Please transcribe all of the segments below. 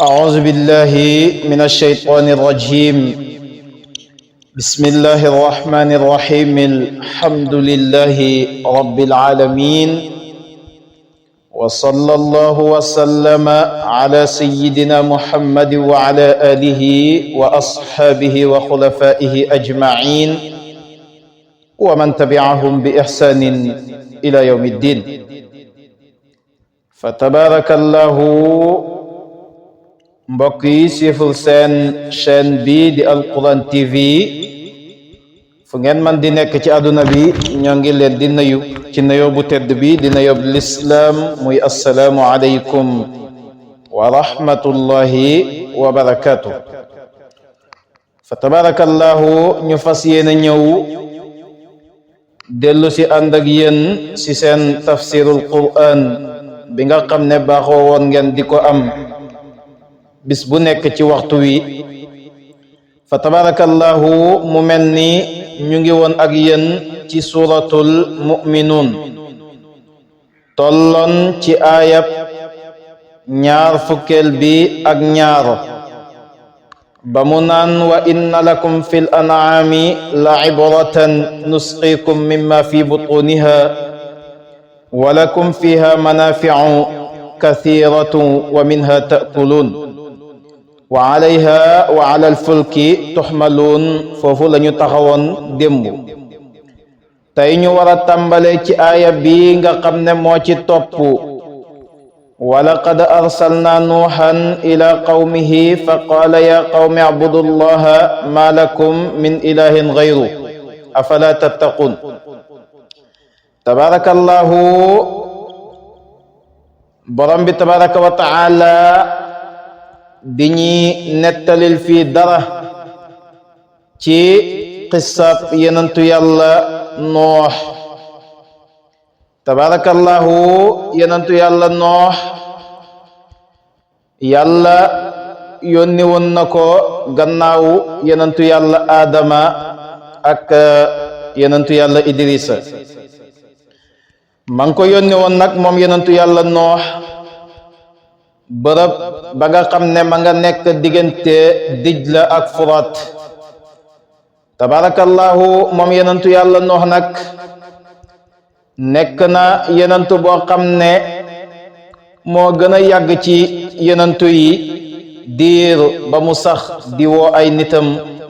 أعوذ بالله من الشيطان الرجيم. بسم الله الرحمن الرحيم. الحمد لله رب العالمين، وصلى الله وسلم على سيدنا محمد وعلى آله وأصحابه وخلفائه أجمعين ومن تبعهم بإحسان إلى يوم الدين. فتبارك الله. mbokk yi siiful seen chaîne bi di Alquran TV fu ngeen man di nekk ci àdduna bi ñoo ngi leen di nuyu ci nuyoo bu tedd bi di nuyoo lislaam muy assalaamu aleykum wa rahmatullahi wa barakatuh. fa tabarakallahu ñu fas yéene ñëw dellu si ànd ak yéen si seen tafsirul Quran bi nga xam ne baaxoo woon ngeen di ko am bis bu nekk ci waxtu wi. fa tabarakallahu mu mel ni ñu ngi woon ak yéen ci suratul mu'minun tolloon ci aayab ñaar fukkeel bi ak ñaar ba mu naan wa inna lakum fil an'ami la ibratan nusqikum mimma fi butuniha wa lakum fiha manafi'u kathiratun wa minha ta'kulun wa alayha wa ala alfulki tuxmaluun. foofu la ñu taxawoon démb. tey ñu war a tàmbale ci aaya bi nga xam ne moo ci topp wa laqad arsalna nuuhan ila qawmihi fa qaala ya qawmi abudu llaha ma lakum min ilahin gayru afala tattaqun. tabarakallahu borom bi tabaraka wa taala di ñi nettalil fii dara ci qissab yenentu yàlla noox. tabarakallahu yenentu yàlla noox yàlla yónni woon na ko gannaaw yenentu yàlla aadama ak yenentu yàlla idrisa. man ko yónni woon nag moom yenentu yàlla noox bërëb ba nga xam ne ma nga nekk diggante Dijla ak Furat. tabarakallahu moom yenentu yàlla noox nag nekk na yenentu boo xam ne moo gën a yàgg ci yenentu yi diir ba mu sax di woo ay nitam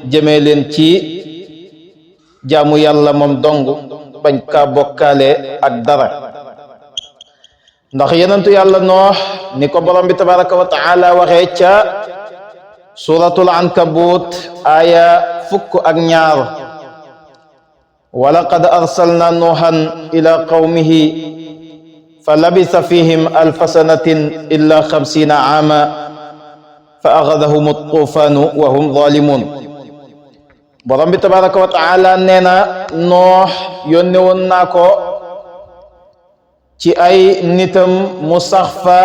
jëmee leen ci jaamu yàlla moom dong bañ kaa bokkaale ak dara. ndax yenentu yàlla noox ni ko borom bi tabaraka wa taala waxee ca suratul ankabut aya fukk ak ñaar wa laqad arsalna nuuhan ila qawmihi fa labisa fihim alfa sanatin illa 50 aama fa axadahum tuufaanu wa hum zalimun. borom bi tabaraka wa taala nee na noox yónne woon naa ko ci ay nitam mu sax fa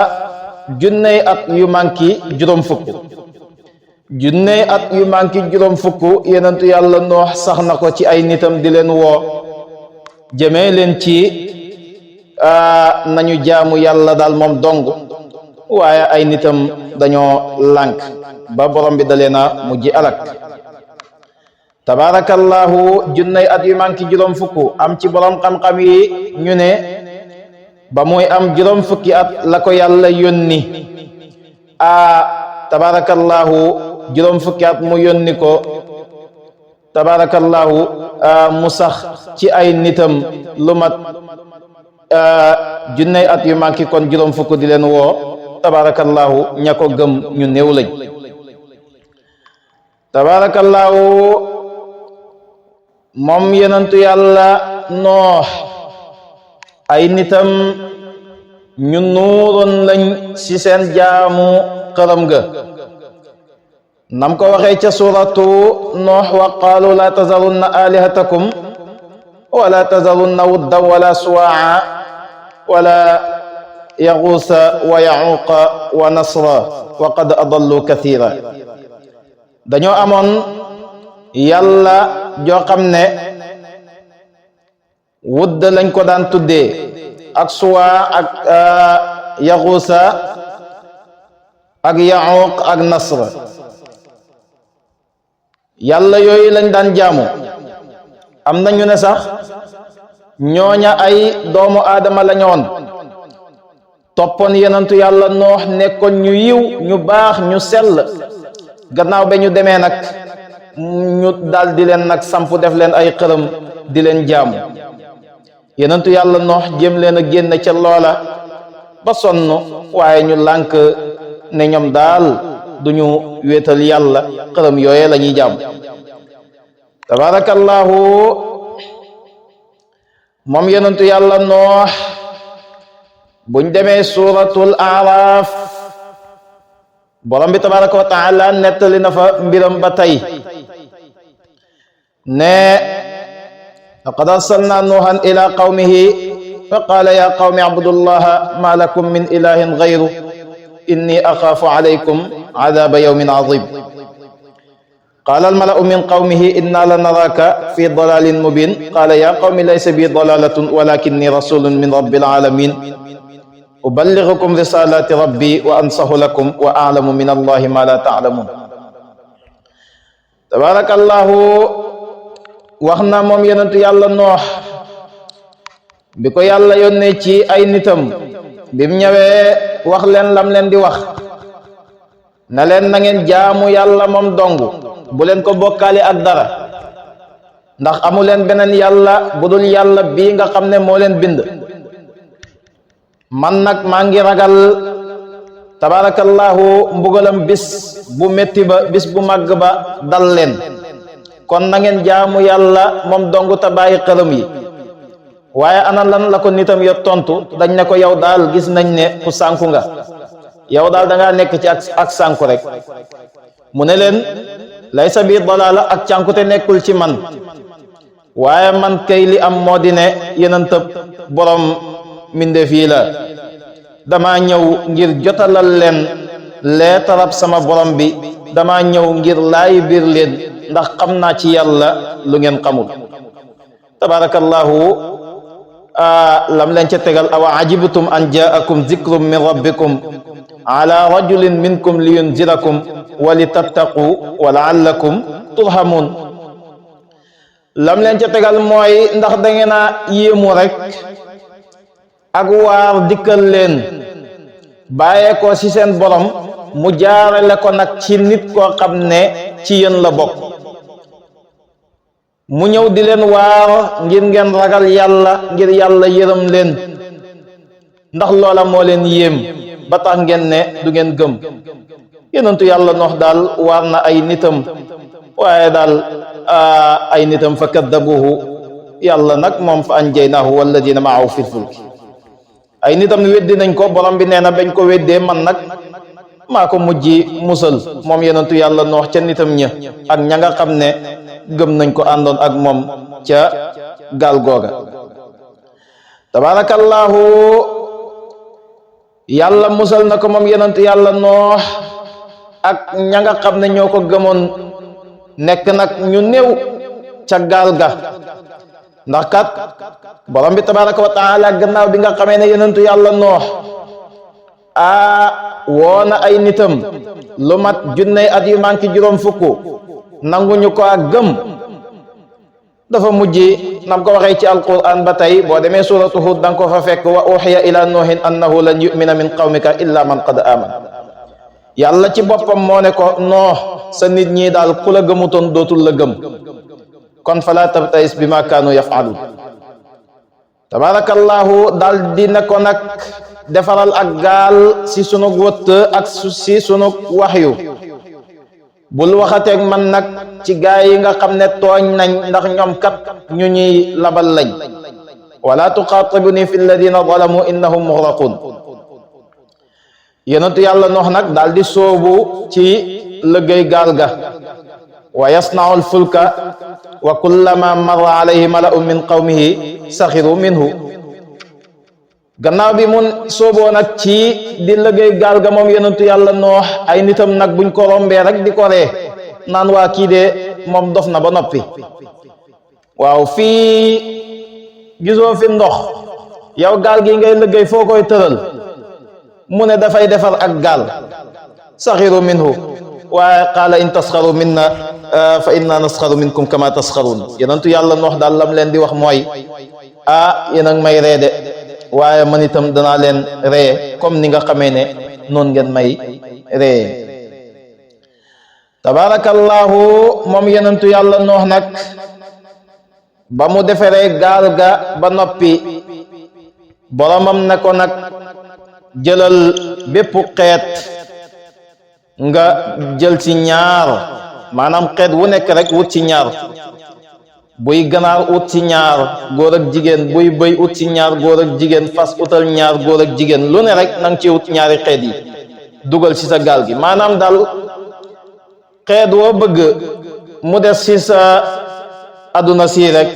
junney at yu manki juróom fukk. junney at yu manki juróom fukk yenentu yàlla noox sax na ko ci ay nitam di leen woo jëmee leen ci nañu jaamu yàlla daal moom dong, waaye ay nitam dañoo lànk ba borom bi da leen a mujj alak. tabarakallahu junney at yu manki juróom fukk am ci borom xam-xam yi ñu ne ba muy am juróom fukki at la ko yàlla yónni. tabarakallahu juróom fukki at mu yónni ko. tabarakallahu mu sax ci ay nitam lu mat junney at yu manki kon juróom fukk di leen woo. tabarakallahu ña ko gëm ñu néew lañ. tabarakallahu moom yenentu yàlla noox ay nitam ñu nuuroon lañ ci seen jaamu xërëm ga. nam ko waxee ca suratu noox wa qaalu la tazarunna alihatakum wala tazarunna wuddan wala suwaa wala yaxuusa wa yaxuuqa wa nasra wa qad adallu kathira. dañoo amoon yàlla joo xam ne wudd lañ ko daan tuddee, ak suwa ak yaxuusa ak Yaquq ak Nasr yàlla yooyu lañ daan jaamu. am na ñu ne sax ñooña ay doomu aadama la ñoon toppoon yenentu yàlla noox nekkoon ñu yiw ñu baax ñu sell gannaaw ba ñu demee nag ñu daal di leen nag samp def leen ay xërëm di leen jaamu. yenentu yàlla noox jéem leen a génn ca loola ba sonn waaye ñu lànk ne ñoom daal duñu wéetal yàlla xërëm yooye la ñuy jaamu. tabarakallahu moom yenentu yàlla noox buñ demee suratul Araf borom bi tabaraka wa taala nettali na fa mbiram ba tey ne laqad arsalna nuuhan ila qawmihi fa qaala ya qawmi abudullaha ma lakum min ilahin gayru inni axaafu alaykum adaba yawmin azim qaala almalau min qawmihi inna lanaraka fi dalalin mubin qaala ya qawmi laysa bi dalalatun walakinni rasulun min rabbil alamin uballighukum risalati rabbi wa ansahu lakum wa a'lamu min allahi ma la ta'lamun. tabarakallahu wax na moom yonentu yàlla noox bi ko yàlla yónnee ci ay nitam bim ñëwee wax leen lam leen di wax na leen na ngeen jaamu yàlla moom dong bu leen ko bokkaale ak dara ndax amu leen beneen yàlla budul yàlla bii nga xam ne moo leen bind. man nag maa ngi ragal tabarakallahu mbugalam bis bu metti ba bis bu màgg ba dal leen kon na ngeen jaamu yàlla moom dong te bàyyi xërëm yi. waaye ana lan la ko nitam yo tontu dañ ne ko yow daal gis nañ ne ku sànku nga yow daal da ngaa nekk ci ak sànku rek. mu ne leen laysa bi dalaala ak cànkute nekkul ci man waaye man kay li am moo di ne yeneen tëb borom mbindeef yi la dama ñëw ngir jotalal leen leetarab sama borom bi dama ñëw ngir laay biir leen ndax xam naa ci yàlla lu ngeen xamul. tabarakallahu lam leen ca tegal awa ajibtum an jaakum zikrum min rabbikum ala rajulin minkum liyunzirakum wa litattaqu wa laallakum turhamun. lam leen ca tegal mooy ndax da ngeen a yéemu rek ak waar dikkal leen bàyyee ko ci seen borom mu jaarale ko nag ci nit koo xam ne ci yéen la bokk mu ñëw di leen waar ngir ngeen ragal yàlla ngir yàlla yërëm leen ndax loola moo leen yéem ba tax ngeen ne du ngeen gëm. yonentu yàlla noox daal waar na ay nitam waaye daal ay nitam fa kaddabuhu yàlla nag moom fa anjaynaahu walladina maahu fil fulki ay nitam weddi nañ ko borom bi nee na bañ ko weddee man nag maa ko mujji musal moom yonentu yàlla noox ca nitam ña ak ña nga xam ne gëm nañ ko àndoon ak moom ca gaal googa. tabarakallahu yàlla musal na ko moom yonentu yàlla noox ak ña nga xam ne ñoo ko gëmoon nekk nag ñu néew ca gaal ga ndax kat borom bi tabaraka wa taala gannaaw bi nga xamee ne yonentu yàlla noox woona ay nitam lu mat junney at yu manki juróom fukk nanguñu ko ak gëm dafa mujj nam ko waxee ci alquran ba tey boo demee suratu Hud danga ko fa fekk wa uxiya ila nuuhin annahu lan yumina min qawmika illa man qad amana. yàlla ci boppam moo ne ko noox sa nit ñi daal ku la gëmutoon dootul la gëm kon fala tabtais bi ma kaanu yafaluun. tabarakallahu daal dina ko nag defaral ak gaal si sunu wëtt ak si sunu waxyu bul waxateeg man nag ci gaay yi nga xam ne tooñ nañ ndax ñoom kat ñu ñuy labal lañ wala tuqatibuni fi alladina zalamu innahum mughraqun. yonentu yàlla noox nag daal di soobu ci liggéey gaal ga wa yasna'u al-fulka wa kullama marra alayhi mala'un min qawmihi sakhiru minhu. gannaaw bi mun sooboo nag ci di liggéey gaal ga moom yonentu yàlla noox ay nitam nag buñ ko rombee rek di ko ree naan waa kii de moom dof na ba noppi waaw fii gisoo fi ndox yow gaal gi ngay liggéey foo koy tëral mu ne dafay defar ak gaal saxiru minhu waaye qaala in tasxaru minna fa inna nasxaru minkum kama tasxarun yenentu yàlla noox daal lam leen di wax mooy yéen a ngi may ree de waaye man itam danaa leen ree comme ni nga xamee ne noonu ngeen may ree tabarakallahu moom yenentu yàlla noox nag ba mu defaree gaal ga ba noppi boromam ne ko nag jëlal bépp xeet nga jël ci ñaar maanaam xeet wu nekk rek wut ci ñaar buy ganaar ut ci ñaar góor ak jigéen buy bëy ut ci ñaar góor ak jigéen fas utal ñaar góor ak jigéen lu ne rek nang ci wut ñaari xeet yi dugal ci sa gaal gi maanaam daal xeet woo bëgg mu des ci sa aduna si rek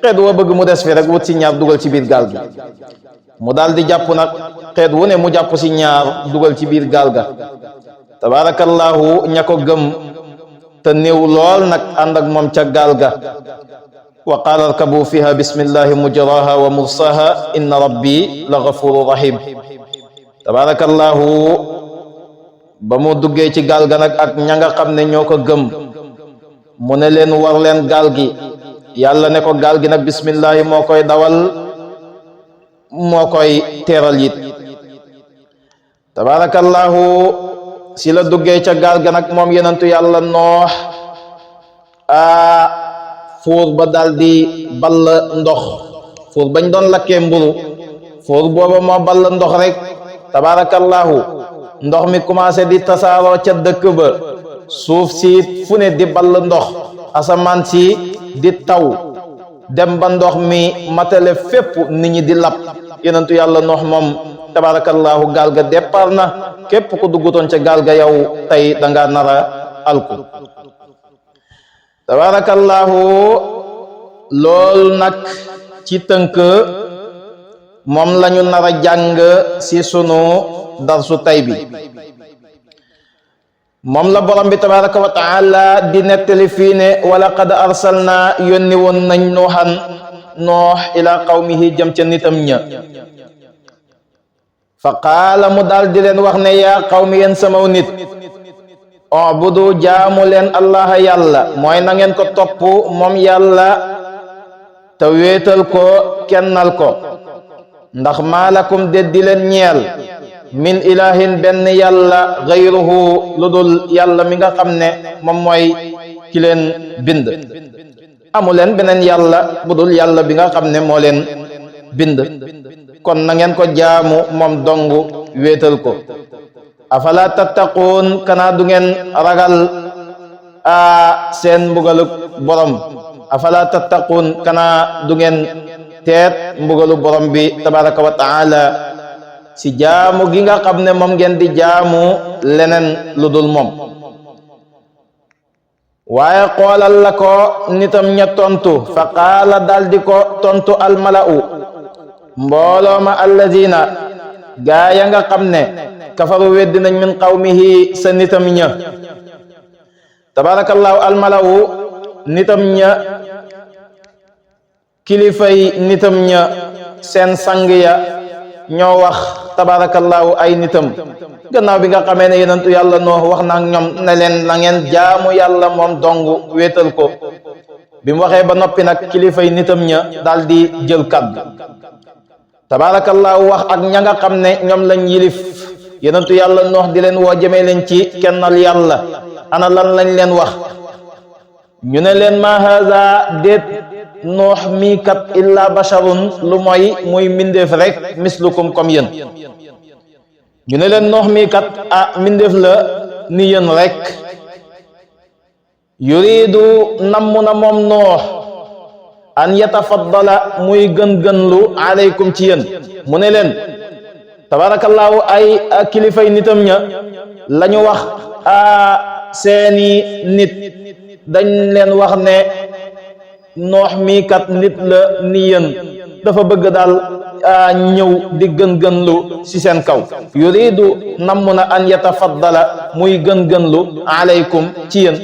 xeet woo bëgg mu des fi rek wut ci ñaar dugal ci biir gaal gi mu daal di jàpp nag xeet wu ne mu jàpp ci ñaar dugal ci biir gaal ga tabarakallahu ña ko gëm te néew lool nag ànd ak moom ca gaal ga wa qaala arkabu fiha bismillahi mujraha wa mursaha inna rabbi la ghafuru rahim tabarakallahu ba mu duggee ci gaal ga nag ak ña nga xam ne ñoo ko gëm mu ne leen war leen gaal gi yàlla ne ko gaal gi nag bismillahi moo koy dawal moo koy teeral it tabarakallahu si la duggee ca gaal ga nag moom yenentu yàlla noox fuur ba daal di ball ndox fuur bañ doon lakkee mburu fuur booba moo ball ndox rek tabarakallahu ndox mi commencé di tasaaroo ca dëkk ba suuf si fu ne di ball ndox asamaan si di taw dem ba ndox mi matale fépp nit ñi di lap yenentu yàlla noox moom tabarakallahu gaal ga départ na képp ku duggutoon ca gaal ga yow tey danga nara alku tabarakallahu lool nag ci tënk moom lañu nara jàng ci sunu darsu tay bi moom la borom bi tabaraka wa taala di nettali fii ne wala qad arsalna yónni woon nañ nooxan noox ila qawmihi jëm ca nitam ña fa qaala mu daal di leen wax ne yaa qawmi yéen samaw nit ubudu jaamu leen allaha yàlla mooy na ngeen ko topp moom yàlla te wéetal ko kennal ko ndax maalakum deddi leen ñeel min ilahin benn yàlla gayruhu lu dul yàlla mi nga xam ne moom mooy ki leen bind amu leen beneen yàlla bu dul yàlla bi nga xam ne moo leen bind kon na ngeen ko jaamu moom dong wéetal ko afala tattaquun kana du ngeen ragal seen mbugaluk borom afala tattaquun kana du ngeen teet mbugalu borom bi tabaraka wa taala si jaamu gi nga xam ne moom ngeen di jaamu leneen lu dul moom waaye xoolal la ko nitam ña tontu fa qaala dal di ko tontu almala'u mbooloo ma allazina gaa ya nga xam ne kafaru weddi nañ min qawmihi sa nitam ña tabarakallahu almala'u nitam ña kilifay nitam ña seen sang ya ñoo wax tabarakallahu ay nitam gannaaw bi nga xamee ne yenentu yàlla noo wax na ak ñoom ne leen na ngeen jaamu yàlla moom dong wéetal ko bi mu waxee ba noppi nag kilifay nitam ña daal di jël kaddu tabarakallahu wax ak ña nga xam ne ñoom lañ yilif yenentu yàlla noox di leen woo jëmee leen ci kennal yàlla ana lan lañ leen wax ñu ne leen ma haza déet noox mii kat illa basharun lu mooy muy mbindeef rek mislukum comme yéen ñu ne leen noox mii kat mbindeef la ni yéen rek yuridu namm na moom noox an yatafaddala muy gën lu alaykum ci yéen mu ne leen tabarakallahu ay kilifay nitam ña lañu wax seeni nit dañ leen wax ne noox mii kat nit la ni yéen dafa bëgg daal ñëw di gën lu ci seen kaw yuridu namm na an yatafaddala muy gën lu alaykum ci yéen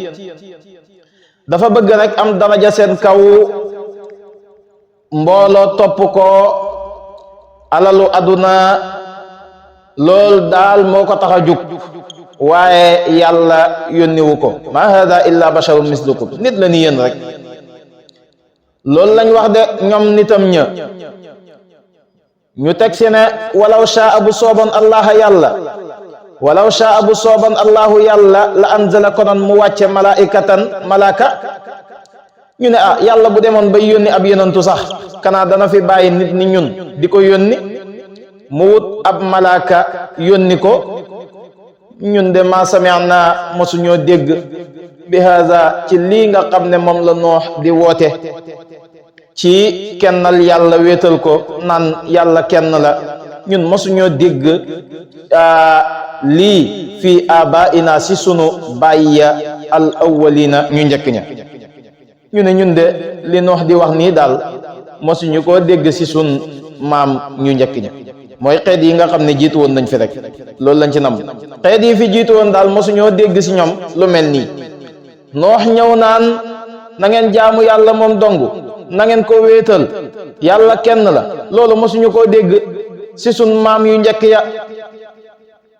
dafa bëgg rek am daraja seen kaw mbooloo topp ko alalu aduna lool daal moo ko tax a jug waaye yàlla yónniwu ko ma hada illa basharun mislukum nit la ni yéen rek loolu lañ wax de ñoom nitam ña ñu teg si ne walaw shaa bu sooban allah yàlla walaw shaa bu sooban allahu yàlla la anzala konoon mu wàcce malaikatan malaka ñu ne yàlla bu demoon bay yónni ab yonantu sax kanaa dana fi bàyyi nit ni ñun di ko yónni mu wut ab malaka yónni ko ñun de ma sami'na mosuñoo dégg bi haza ci lii nga xam ne moom la Noox di woote ci kennal yàlla wéetal ko naan yàlla kenn la ñun mosuñoo dégg lii fii abaina si sunu bàyya al awwalina ñu njëkk ña ñu ne ñun de li Noox di wax nii daal mosuñu koo dégg si sun maam ñu njëkk ña mooy xeet yi nga xam ne jiitu woon nañ fi rek loolu lañ ci nam xeet yi fi jiitu woon daal mosuñoo dégg si ñoom lu mel nii Noox ñëw naan na ngeen jaamu yàlla moom dong na ngeen ko wéetal yàlla kenn la loolu mosuñu koo dégg si sun maam yu njëkk ya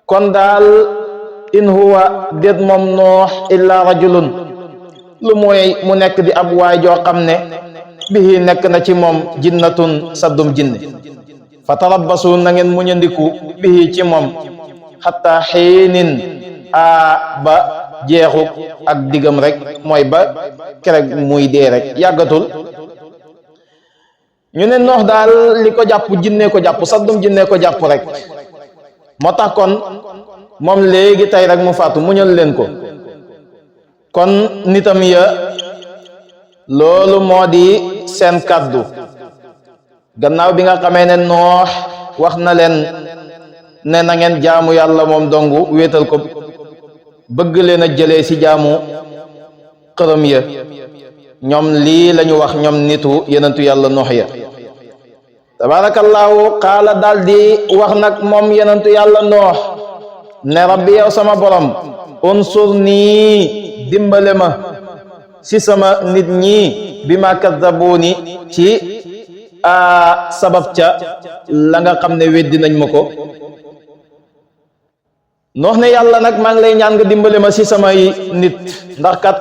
kon daal in huwa déet moom Noox illa rajulun lu mooy mu nekk di ab waay joo xam ne bihi nekk na ci moom jinnatun saddum jinne fa tarabbasu na ngeen muñandiku bihi ci moom xatta xiinin ba jeexu ak diggam rek mooy ba kerek muy dee rek yàggatul ñu ne Noox daal li ko jàpp jinne ko jàpp saddum jinne ko jàpp rek moo tax kon moom léegi tey rek mu faatu muñal leen ko kon nitam ya loolu moo di seen kàddu gannaaw bi nga xamee ne Noox wax na leen ne na ngeen jaamu yàlla moom dongu wéetal ko bëgg leen a jëlee ci jaamu xërëm ya ñoom lii lañu wax ñoom nitu yenentu yàlla Noox ya tabarakallahu qaala daal di wax nag moom yenentu yàlla Noox ne rabbi yow sama borom unsur nii dimbale ma ci sama nit ñi bi ma kazzabuuni ci sabab ca la nga xam ne weddi nañ ma ko Noox ne yàlla nag maa ngi lay ñaan nga dimbale ma ci samay nit ndax kat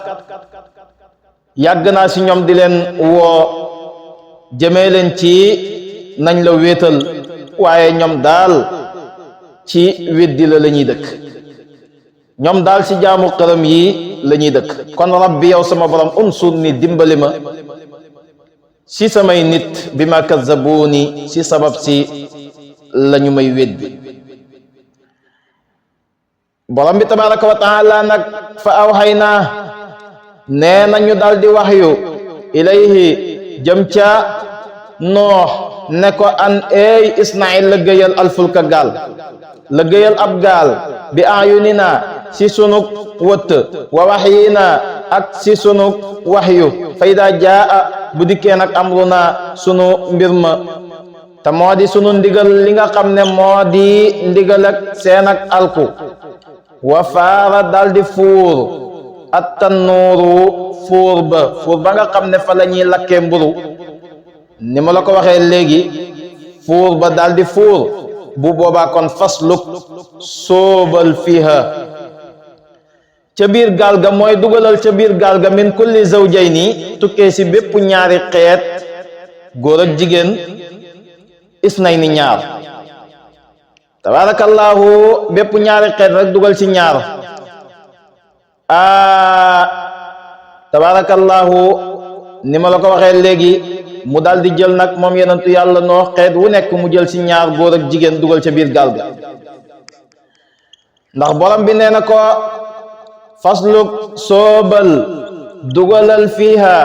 yàgg naa ci ñoom di leen woo jëmee leen ci nañ la wéetal waaye ñoom daal ci weddi la ñuy dëkk ñoom daal ci jaamu xërëm yi la ñuy dëkk kon rabbi yow sama borom unsur ni dimbali ma ci samay nit bi ma kazzabuuni ci sabab si lañu may weddi borom bi tabaraka wa taala nag fa awxaynaa nee nañu daal di waxyu ilayhi jëm ca Noox ne ko an eey isnail lëggéeyal alfulka gaal lëggéeyal ab gaal bi ayunina si sunug wëtt wa waxyina ak si sunug waxyu fayda jaa bu dikkee nag amruna sunu mbir ma te moo di sunu ndigal li nga xam ne moo di ndigal ak seen ak alku wa faara dal di fuur at tannuuru fuur ba nga xam ne fa la ñuy lakkee mburu ni ma la ko waxee léegi fuur ba dal di fuur bu boobaa kon fasluk soobal fiha ca biir gaal ga mooy dugalal ca biir gaal ga min kulli zawjayni tukkee si bépp ñaari xeet góor ak jigéen isnayni ñaar tabarakallahu bépp ñaari xeet rek dugal ci ñaar tabarakallahu ni ma la ko waxee léegi mu daal di jël nag moom yenentu yàlla Noox xeet wu nekk mu jël ci ñaar góor ak jigéen dugal ca biir gaal ga ndax borom bi nee na ko fasluk soobal dugalal fiiha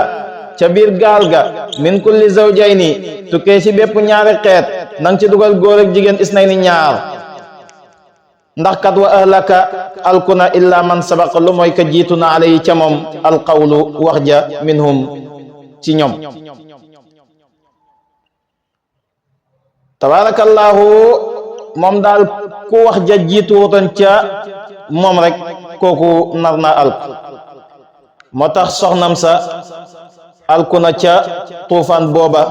ca biir gaal ga min kulli zawjayni tukkee ci bépp ñaari xeet nang ci dugal góor ak jigéen isnayni ñaar ndax kat wa ahlaka alkuna illa man sabaqa lu mooy ka jiitu na alayhi ca moom alqawlu wax ja minhum ci ñoom tabarakallahu moom daal ku wax ja jiitu wutoon ca moom rek kooku nar na alku moo tax soxnam sa alku na ca tuufaan booba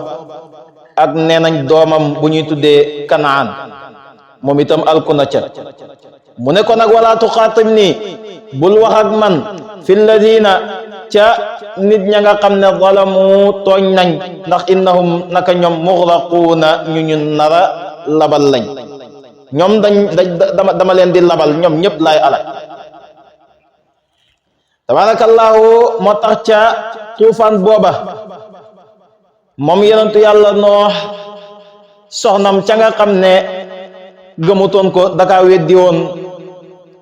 ak nee nañ doomam bu ñuy tuddee Kanaan moom itam alku na ca mu ne ko nag wala tuxaatibni bul wax ak man fi lladina ca nit ña nga xam ne zalamu tooñ nañ ndax innahum naka ñoom muxraquuna ñu nara labal lañ ñoom dama leen di labal ñoom ñëpp laay alak tabarakallahu moo tax ca tuufaan booba moom yonentu yàlla Noox soxnam ca nga xam ne gëmutoon ko daka weddi woon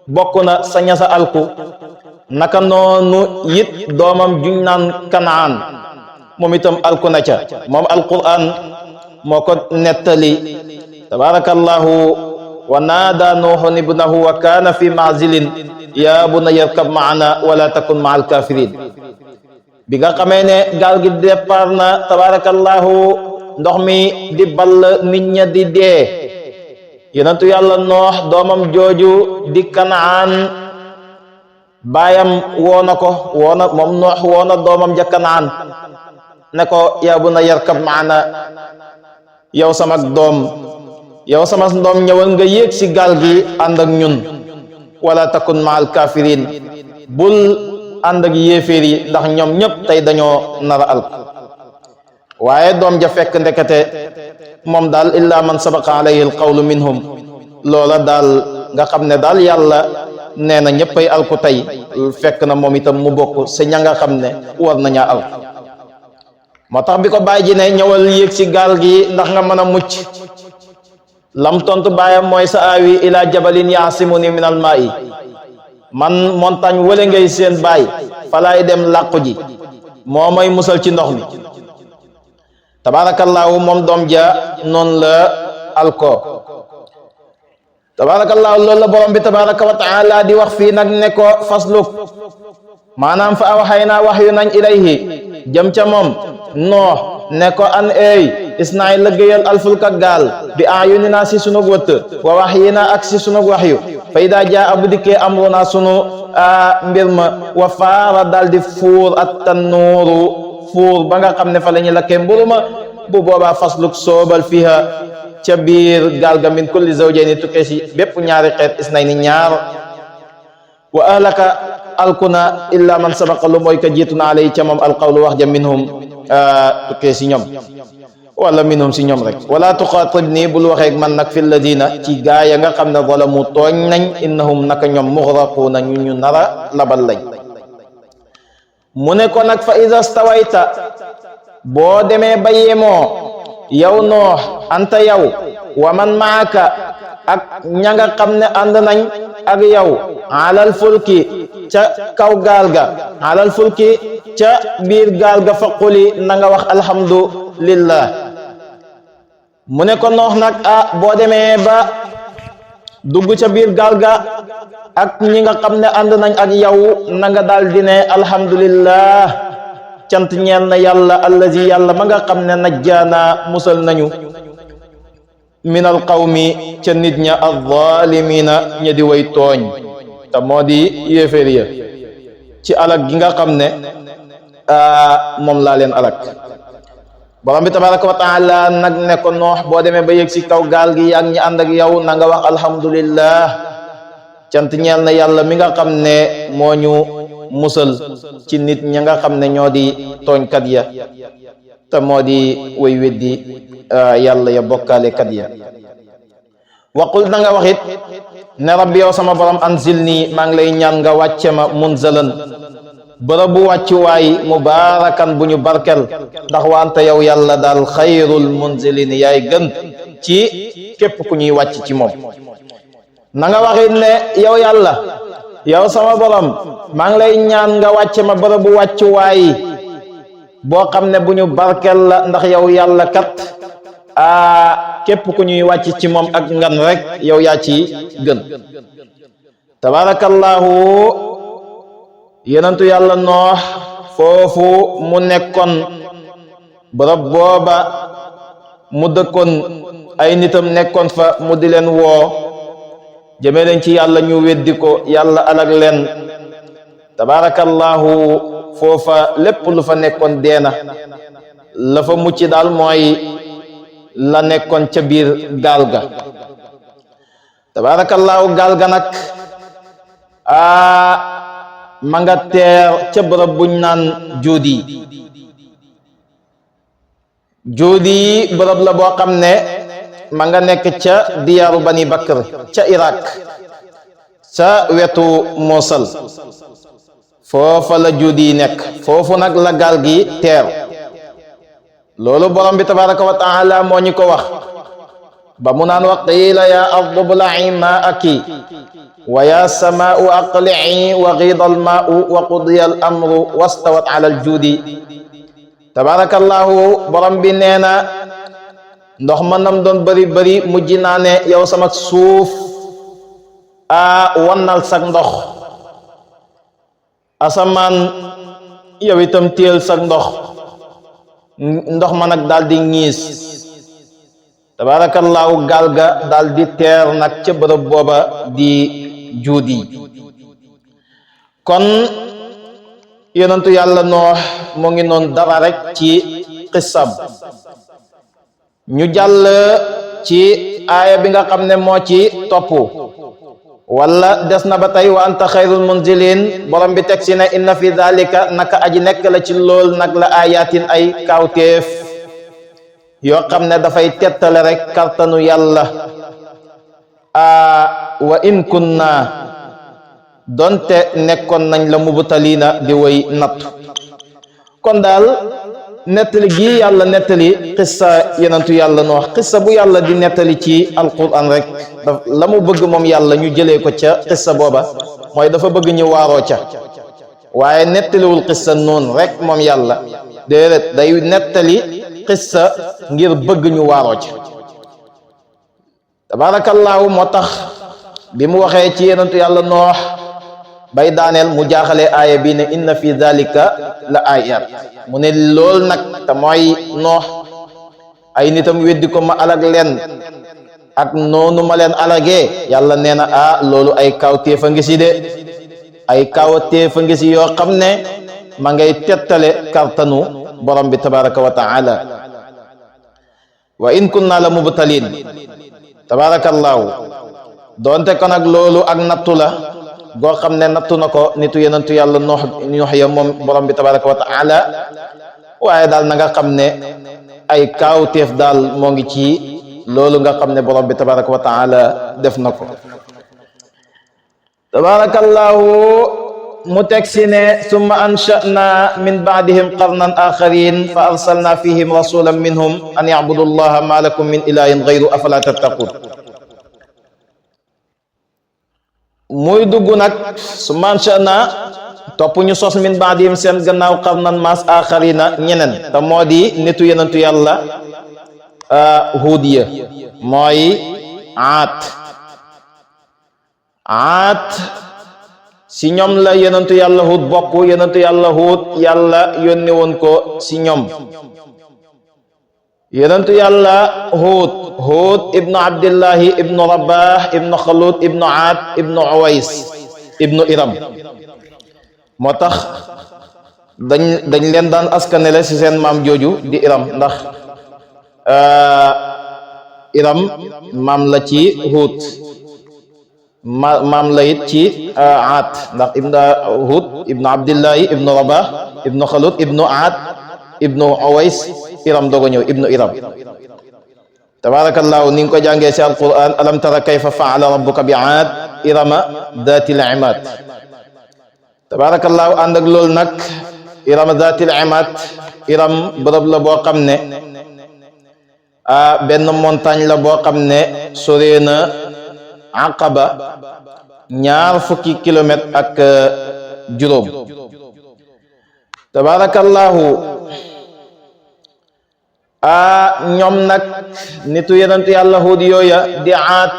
bokk na sa ñasa alku naka noonu it doomam juñ naan Kanaan moom itam alku na ca moom alquran moo ko nettali tabarakallahu wa naada nuuhun ibnahu wa kaana fi maazilin ya bunayya irkab maana wala takun maa alkafirin bi nga xamee ne gaal gi départ na tabarakallahu ndox mi di ball nit ña di dee yonentu yàlla Noox doomam jooju di Kanaan baayam woona ko moom Noox woona doomam ja Kanaan ne ko yaa bunayya irkab maana yow sama doom ñëwal nga yéeg ci gaal gi ànd ak ñun wala takun ma al kafirin bul ànd ak yéeféer yi ndax ñoom ñëpp tey dañoo nara al waaye doom ja fekk ndekete moom daal illa man sabaqa alayhi al qawlu minhum loola daal nga xam ne daal yàlla nee na ñëppay alku tey fekk na moom itam mu bokk sa ña nga xam ne war nañaa al moo tax bi ko bàyyi ji ne ñëwal yéeg ci gaal gi ndax nga mën a mucc lam tontu baayam mooy sa aawi ila jabalin yaasimuni min al maa'i man montagne wële ngay seen baay falaay dem làqu ji moo may musal ci ndox mi tabaarakallaahu moom doom ja noonu la alko tabaarakallaahu loolu la borom bi tabaaraka wa taala di wax fii nag ne ko fasluk maanaam fa awxaynaa waxyu nañ ilayhi jëm ca moom Noox ne ko an ey isnaay lëggéeyal alfulka gaal bi ayunina si sunug wëtt wa waxyina ak si sunug waxyu fa ida jaa abu dikkee amruna sunu mbir ma wa faara daal di fuur at tannuuru fuur ba nga xam ne fa la ñu lakkee mburu ma bu boobaa fasluk soobal fiha ca biir gaal ga min kulli zawjayni tukkee si bépp ñaari xeet isnay ni ñaar wa ahlaka alkuna illa man sabaqa lu mooy ka jiitu na alay ca moom alqawlu wax ja minhum tukkee si ñoom wala minhum si ñoom rek wala tuxaatibni bul waxeeg man nag fi lladina ci gaa ya nga xam ne zalamu tooñ nañ innahum naka ñoom muxraquuna ñu nara labal lañ mu ne ko nag fa iza stawayta boo demee ba yemoo yow Noox anta yow wa man maaka ak ña nga xam ne ànd nañ ak yow alal fulki ca kaw gaal ga alal fulki ca biir gaal ga fa quli na nga wax alhamdulillah mu ne ko Noox nag boo demee ba dugg ca biir gaal ga ak ñi nga xam ne ànd nañ ak yow na nga daal di ne alhamdulillah cant ñeel na yàlla allazi yàlla ma nga xam ne najjaana musal nañu minal qawmi ca nit ña az-zaalimina ña di way tooñ te moo di yéeféer ya ci alak gi nga xam ne moom laa leen alak borom bi tabaraka wa taala nag ne ko Noox boo demee ba yëg si kaw gaal gi yaag ñi ànd ak yow na nga wax alhamdulillah cant ñeel na yàlla mi nga xam ne moo ñu musal ci nit ña nga xam ne ñoo di tooñkat ya te moo di way weddi yàlla ya bokkaale kat ya waqul na nga waxit ne rabbi yow sama borom anzil nii maa ngi lay ñaan nga wàcce ma munzalan bërëbu wàccuwaay mubaarakan bu ñu barkel ndax wante yow yàlla daal xayrul munzilin yaay gën ci képp ku ñuy wàcc ci moom na nga waxit ne yow yàlla yow sama borom maa ngi lay ñaan nga wàcce ma bërëbu wàccuwaay boo xam ne bu ñu barkel la ndax yow yàlla kat képp ku ñuy wàcc ci moom ak ngan rek yow yaa ci gën tabarakallahu yenentu yàlla Noox foofu mu nekkoon bërëb booba mu dëkkoon ay nitam nekkoon fa mu di leen woo jëme leen ci yàlla ñu weddi ko yàlla alag leen tabarakallahu foofa lépp lu fa nekkoon deena la fa mucc daal mooy la nekkoon ca biir gaal ga tabarakallahu gaal ga nag ma nga teer ca bërëb buñ naan Juudi bërëb la boo xam ne ma nga nekk ca diyaaru Bani Bakr ca Iraq ca wetu Mosul foofa la Juudi nekk foofu nag la gaal gi teer loolu borom bi tabaraka wa taala moo ñu ko wax ba mu naan wa qiila ya ardu bla'i ma'aki wa ya samaa'u aqli'i wa ghida al-maa'u wa qudiya al-amru wastawat ala al-juudi tabarakallahu borom bi nee na ndox ma nam doon bëri mujj naa ne yow sama suuf wannal sag ndox asamaan yow itam téel sag ndox ma nag daal di ñiis tabarakallahu gaal ga daal di teer nag ca bërëb booba di Juudi kon yonentu yàlla Noox mu ngi noon dara rek ci xissam ñu jàll ci aaya bi nga xam ne moo ci topp wala des na ba tey wa anta xayrul munzilin borom bi teg si ne inna fi dhalika naka aji nekk la ci lool nag la ayatin ay kawteef yoo xam ne dafay tettale rek kartanu yàlla wa in kunna donte nekkoon nañ la mubtaliina di woy nattu kon daal nettali gi yàlla nettali xissa yenentu yàlla Noox xissa bu yàlla di nettali ci alquran rek la mu bëgg moom yàlla ñu jëlee ko ca xissa booba mooy dafa bëgg ñu waaroo ca waaye nettaliwul xissa noonu rek moom yàlla déedéet day nettali xissa ngir bëgg ñu waaroo ca tabarakallahu moo tax bi mu waxee ci yenentu yàlla Noox bay daaneel mu jaaxalee aaya bi ne inna fi dhalika la ayat mu ne lool nag te mooy Noox ay nitam weddi ko ma alag leen ak noonu ma leen alagee yàlla nee na loolu ay kawteef a ngi si de ay kawteef a ngi si yoo xam ne ma ngay tettale kartanu borom bi tabaraka wa taala wa in kunna la mubtalin tabarakallahu doonte ko nag loolu ak nattu la goo xam ne nattu na ko nitu yenentu yàlla Noox ya moom borom bi tabaraka wa taala waaye daal na nga xam ne ay kaawteef daal moo ngi ci loolu nga xam ne borom bi tabaraka wa taala def na ko tabarakallahu mu teg si ne summa ansha'na min ba'dihim qarnan akharin fa arsalna fihim rasulan minhum an ya'budu allaha ma lakum min ilahin ghayru afala tattaqun muy dugg nag su mancha na topp ñu sos min baadim seen gannaaw qarnan maas axarina ñeneen te moo di nitu yenentu yàlla Huud ya mooy Aat si ñoom la yenentu yàlla Huud bokk yenentu yàlla Huud yàlla yónni woon ko si ñoom yenentu yàlla Huud ibnu Abdillahi ibnu Rabah ibnu Xalut ibnu Aad ibnu Uways ibnu Iram moo tax dañ leen daan askanele ci seen maam jooju di Iram ndax Iram maam la ci Huud maam la it ci Aad ndax Huud ibnu Abdillahi ibnu Rabah ibnu Xalut ibnu Aad ibnu Uways Iram dogo ñëw ibnu Iram tabarakallahu ni nga ko jàngee ci alquran alam tara kayfa fa'ala rabbuka bi Aad irama dhatil imad tabarakallahu ànd ak loolu nag irama dhatil imad Iram bërëb la boo xam ne benn montagne la boo xam ne sore na Aqaba 20 kilomètres ak juróom tabarakallahu ñoom nag nitu yenentu yàlla Huud yooya di Aat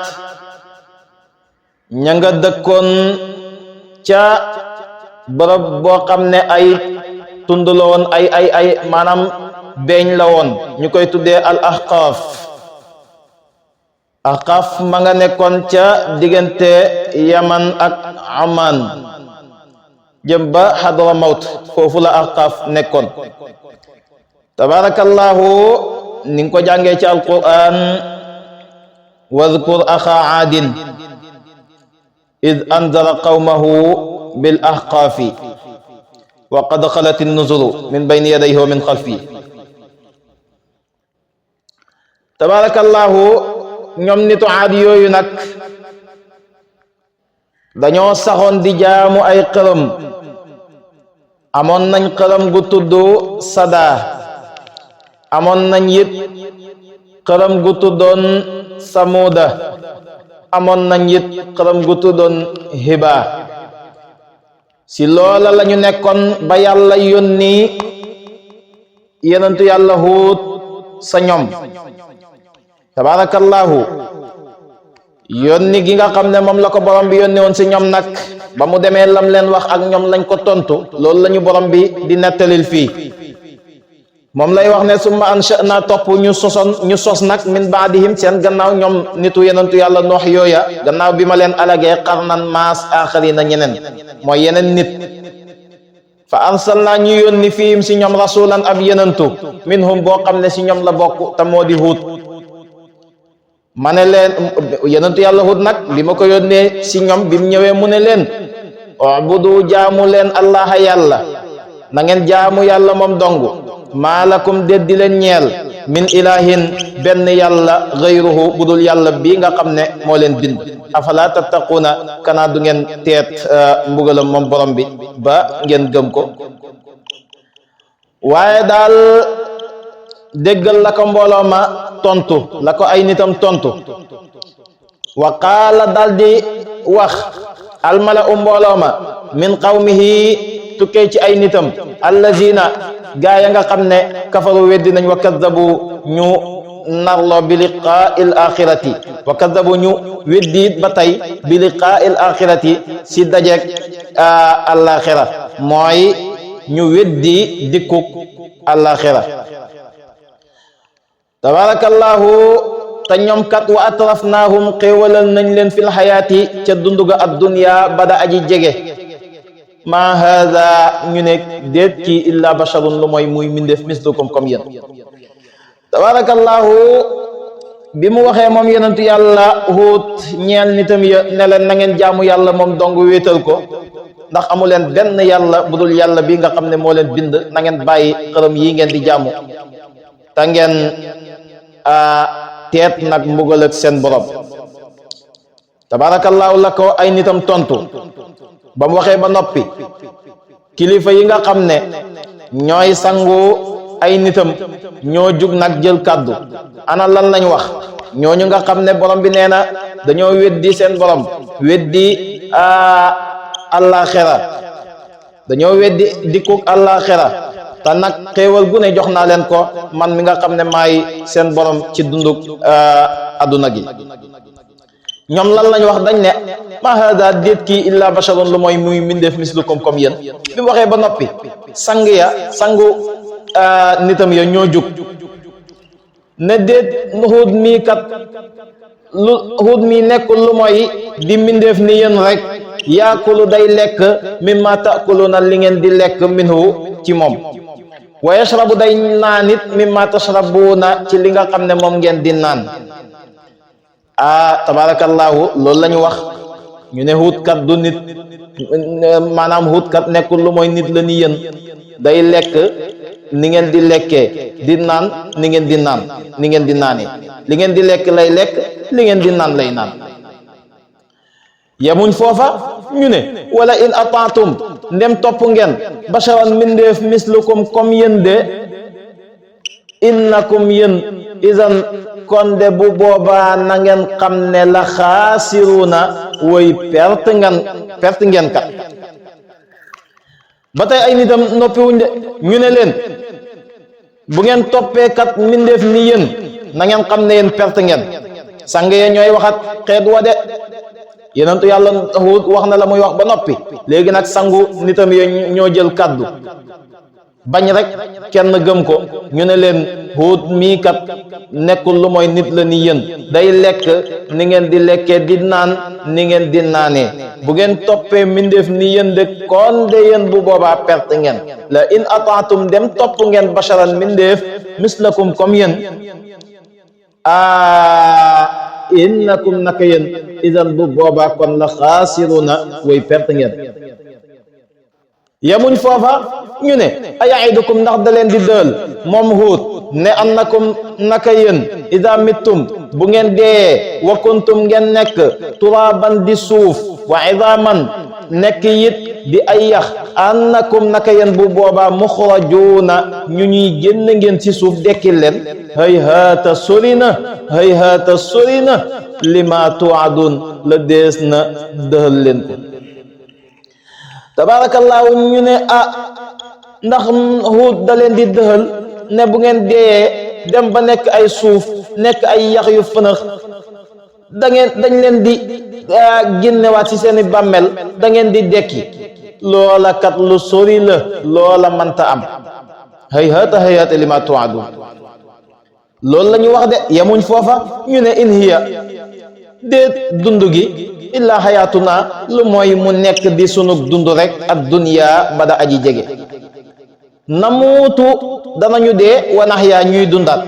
ña nga dëkkoon ca bërëb boo xam ne ay tund la woon ay maanaam beeñ la woon ñu koy tuddee al Ahqaaf ma nga nekkoon ca diggante Yaman ak Aman jëm ba Hadramawt foofu la Ahqaaf nekkoon tabarakallahu ni nga ko jàngee ci alquran wadkur axa aadin id anzara qawmahu bil ahqaafi wa qad xalat an-nuzuru min bayni yadayhi wa min xalfi. tabarakallahu ñoom nitu aad yooyu nag dañoo saxoon di jaamu ay xërëm. amoon nañ xërëm gu tudd Sada, amoon nañ it xërëm gu tuddoon Samuda, amoon nañ it xërëm gu tuddoon Hiba. si loola lañu nekkoon ba yàlla yónni yonentu yàlla Huud sa ñoom. tabarakallahu yónni gi nga xam ne moom la ko borom bi yónni woon si ñoom nag ba mu demee lam leen wax ak ñoom lañ ko tontu, loolu lañu borom bi di nettalil fii. moom lay wax ne summa ansha'na topp ñu sos nag min baadihim seen gannaaw ñoom nitu yenentu yàlla noox yooya, gannaaw bi ma leen alagee qarnan maas aaxarina ñeneen mooy yeneen nit. fa arsalna ñu yónni fiihim si ñoom rasulan ab yenentu minhum boo xam ne si ñoom la bokk te moo di Huud. ma ne leen yenentu yàlla Huud nag bi ma ko yónnee si ñoom bi mu ñëwee mu ne leen ubudu jaamu leen allaha yàlla, na ngeen jaamu yàlla moom dong, maalakum déddi leen ñeel min ilahin benn yàlla gayruhu budul yàlla bii nga xam ne moo leen bind. afala tattaquuna kanaa du ngeen teet mbugalam moom borom bi ba ngeen gëm ko. waaye daal déggal la ko mbooloo ma tontu, la ko ay nitam tontu. wa qaala dal di wax almala u mbooloo ma min qawmihi tukkee ci ay nitam allazina gaa ya nga xam ne kafaru weddi nañ wa kaddabu ñu narloo bi liqaa'il axirati wa kaddabu ñu weddi ba tey bi liqaa'il axirati si dajeeg alaxira mooy ñu weddi dikkuk alaxira. tabarakallahu te ñoom kat wa atrafnaahum xéewalal nañ leen fil xayaati ca dunduga ad dunya bada aji jege. ma haada ñu ne déet kii illa basharun lu mooy muy mindeef mislukum comme yéen. tabarakallahu bi mu waxee moom yonentu yàlla Huud ñeel nitam ya ne leen na ngeen jaamu yàlla moom dong wéetal ko, ndax amu leen benn yàlla budul yàlla bi nga xam ne moo leen bind. na ngeen bàyyi xërëm yi ngeen di jaamu te ngeen teet nag mbugal ak seen borom. tabarakallahu la ko ay nitam tontu ba mu waxee ba noppi. kilifa yi nga xam ne ñooy sangu ay nitam ñoo jug nag jël kàddu. ana lan lañ wax ñooñu nga xam ne borom bi nee na dañoo weddi seen borom, weddi àllaaxira, dañoo weddi dikkuk àllaaxira, te nag xéewal gu ne jox naa leen ko man mi nga xam ne maay seen borom ci dunduk adduna gi. ñoom lan lañ wax dañ ne ma hada déet kii illa basharun lu mooy muy mindeef mislukum comme yéen. bi mu waxee ba noppi sangu nitam ya ñoo jug ne déet Huud mii kat Huud mii nekkul lu mooy di mindeef ni yéen rek, yaakulu day lekk mimma taakuluna li ngeen di lekk minhu ci moom, wa yashrabu day naan it mimma tashrabuna ci li nga xam ne moom ngeen di naan. tabarakallahu loolu la ñu wax. ñu ne Huud kat du nit, maanaam Huud kat nekkul lu mooy nit la ni yéen, day lekk ni ngeen di lekkee, di naan ni ngeen di naan, ni ngeen di naanee, li ngeen di lekk lay lekk, li ngeen di naan lay naan. yemuñ foofa ñu ne wala in ataatum ndem topp ngeen basharan mindeef mislukum comme yéen de innakum yéen idan kon de bu boobaa na ngeen xam ne la xaasiruna woy perte ngeen kat. ba tey ay nitam noppiwuñ de ñu ne leen bu ngeen toppee kat mindeef ni yéen na ngeen xam ne yéen perte ngeen. sang ye ñooy waxat xeet wa de yonentu yàlla Huud wax na la muy wax ba noppi, léegi nag sangu nitam ye ñoo jël kàddu bañ rek kenn gëm ko. ñu ne leen Huud mii kat nekkul lu mooy nit la ni yéen, day lekk ni ngeen di lekkee, di naan ni ngeen di naanee. bu ngeen toppee mindeef ni yéen de kon de yéen bu boobaa perte ngeen. la in ataatum dem topp ngeen basharan mindeef mislakum comme yéen innakum naka yéen idan bu boobaa kon la xaasiruna way perte ngeen. yamuñ foofa ñu ne ayaidukum ndax da leen di dël moom Huud ne annakum naka yéen ida mittum bu ngeen dee wa kuntum ngeen nekk turaban di suuf wa idaman nekk it di ay yax annakum naka yéen bu boobaa muxrajuuna ñu ñuy génn ngeen ci suuf dekkil leen hayhaata sori na lima tuadun la dees na dëhal leen ko. tabaarakallaahu ñu ne ndax Huud da leen di dëhal ne bu ngeen dee dem ba nekk ay suuf nekk ay yax yu fënax dañ leen di génnewaat ci seeni bàmmeel da ngeen di dekki loola kat lu sori la loola mënta am hayhaata lima tuadun loolu la ñu wax de yemuñ foofa ñu ne in hiya déet dund gi illaa xayaatuna lu mooy mu nekk di sunug dund rek ad dunya bada aji jege namuutu danañu dee wa naxyaa ñuy dundaat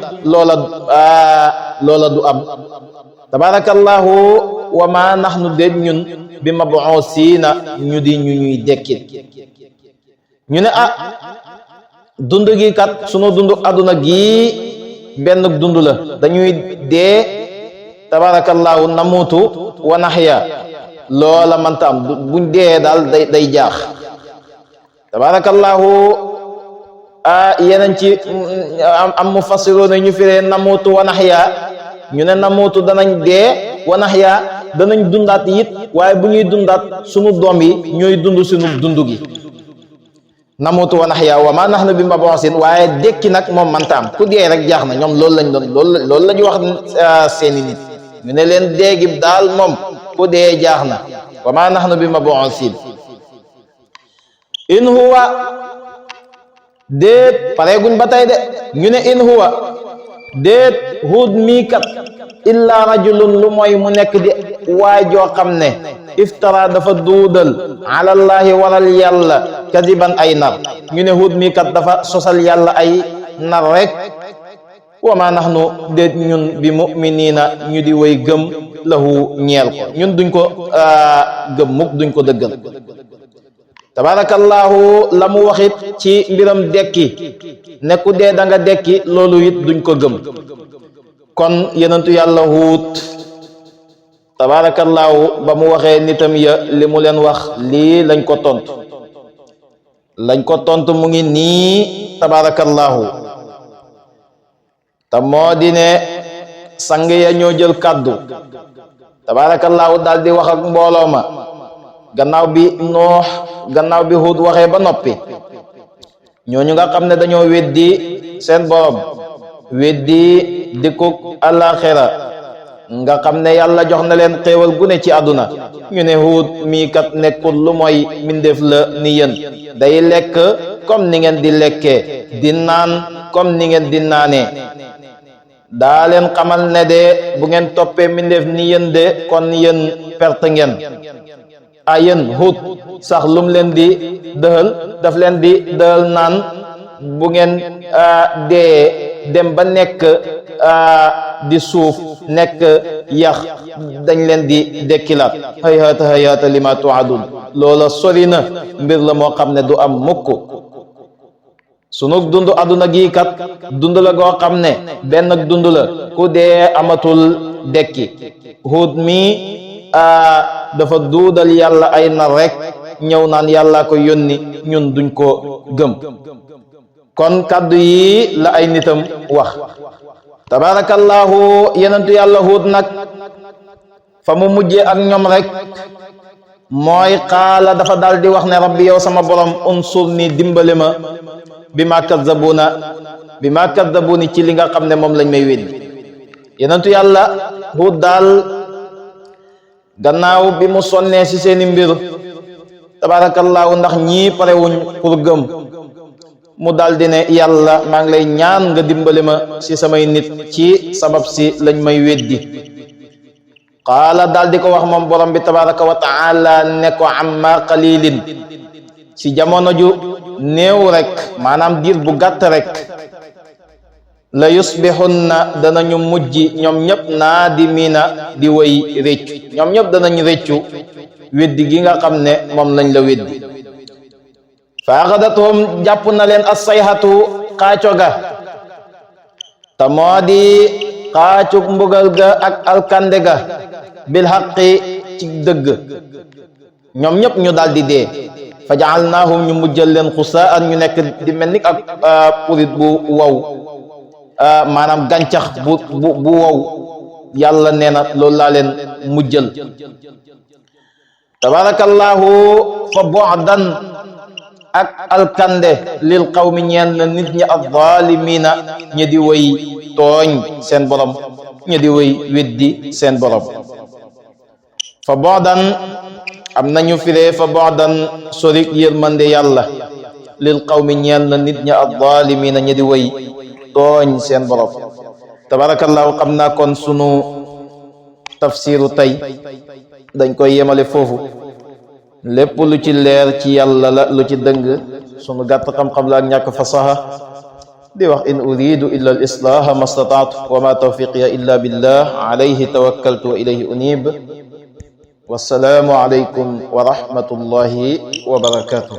loola du am. tabarakallahu wa ma naxnu déet ñun bi mabuusiina ñu di ñu ñuy dekkil ñu ne dund gi kat sunu dund àdduna gi benn dund la dañuy dee tabarakallahu namuutu wa naxya loola mënta am buñ dee daal day jaax. tabarakallahu yeneen ci am mufassiroona ñu firee namuutu wa naxya ñu ne namuutu danañ dee wa naxya danañ dundaat it waaye bu ñuy dundaat sunu doom yi ñooy dund sunu dund gi. namuutu wa naxya wa ma naxnu bi mabuusin waaye dekki nag moom mënta am ku dee rek jaax na ñoom loolu lañ doon loolu la ñu wax seeni nit ñu ne leen déegi daal moom ku dee jaax na wa ma naxnu bi mabuusin in huwa déet pareeguñ ba tey de ñu ne in huwa déet Huud mii kat illa rajulun lu mooy mu nekk di waay joo xam ne iftara dafa duudal alallahi waral yàlla kadiban ay nar ñu ne Huud mii kat dafa sosal yàlla ay nar rek wa ma naxnu déet ñun bi muminina ñu di way gëm lahu ñeel ko ñun duñ ko gëm mukk duñ ko dëggal. tabarakallahu la mu waxit ci mbiram dekki ne ku dee da nga dekki loolu it duñ ko gëm. kon yenentu yàlla Huud tabarakallahu ba mu waxee nitam ya li mu leen wax lii lañ ko tontu mu ngi nii tabarakallahu te moo di ne sang ya ñoo jël kàddu tabarakallahu daal di wax ak mbooloo ma gannaaw bi Huud waxee ba noppi ñooñu nga xam ne dañoo weddi seen borom weddi dikkug àllaaxira nga xam ne yàlla jox na leen xéewal gu ne ci àdduna ñu ne Huud mii kat nekkul lu mooy mbindeef la ni yéen day lekk comme ni ngeen di lekkee di naan comme ni ngeen di naanee daa leen xamal ne de bu ngeen toppee mbindeef ni yéen de kon yéen perte ngeen. yéen Huud sax lum leen di dëhal daf leen di dëhal naan bu ngeen dee dem ba nekk di suuf nekk yax dañ leen di dekkilaat hayhaata lima tuadun loola sori na mbir la moo xam ne du am mukk. sunu dund àdduna gi kat dund la goo xam ne benn dund la ku dee amatul dekki. Huud mi dafa duudal yàlla ay nar rek ñëw naan yàlla ko yónni ñun duñ ko gëm. kon kàddu yi la ay nitam wax. tabarakallahu yenentu yàlla Huud nag fa mu mujjee ak ñoom rek mooy xaala dafa daal di wax ne rabbi yow sama borom unsur ni dimbale ma bi ma kazzabuni ci li nga xam ne moom lañ may weddi. yenentu yàlla Huud daal gannaaw bi mu sonnee ci seeni mbir tabarakallahu ndax ñii parewuñ pour gëm mu daldi ne yàlla maa ngi lay ñaan nga dimbali ma ci samay nit ci sabab si lañ may weddi. qaala daldi ko wax moom borom bi tabaraka wa taala ne ko amma qalilin ci jamono ju néew rek maanaam diir bu gàtt rek la yusbihunna danañu mujj ñoom ñëpp naadimina di way réccu ñoom ñëpp danañ réccu weddi gi nga xam ne moom lañ la weddi fa axadathum jàpp na leen as-sayhatu xaaco ga te moo di xaacug mbugal ga ak alkande ga bil haqqi ci dëgg ñoom ñëpp ñu daal di dee fa ja'alnaahum ñu mujjal leen xusaan ñu nekk di mel ni ak purit bu wow maanaam gàncax bu wow yàlla nee na loolu laa leen mujjal tabarakallahu fa bu'dan ak alkande lil qawmi ñeen na nit ñi az-zaalimiina ñi di way tooñ seen borom ñi di way weddi seen borom fa bu'dan am nañu firee fa bu'dan sorik yërmande yàlla lil qawmi ñeen na nit ñi az-zaalimiina ñi di way tooñ seen borom tabarakallahu xam naa kon sunu tafsiru tey dañ koy yemale foofu lépp lu ci leer ci yàlla la lu ci dëng sunu gàtt xam-xam la ak ñàkk fasaha di wax in uridu illa al islaha ma stata'tu wa ma tawfiqiya illa billah alayhi tawakkaltu wa ilayhi unib wassalaamu alaykum wa rahmatullahi wa barakatuh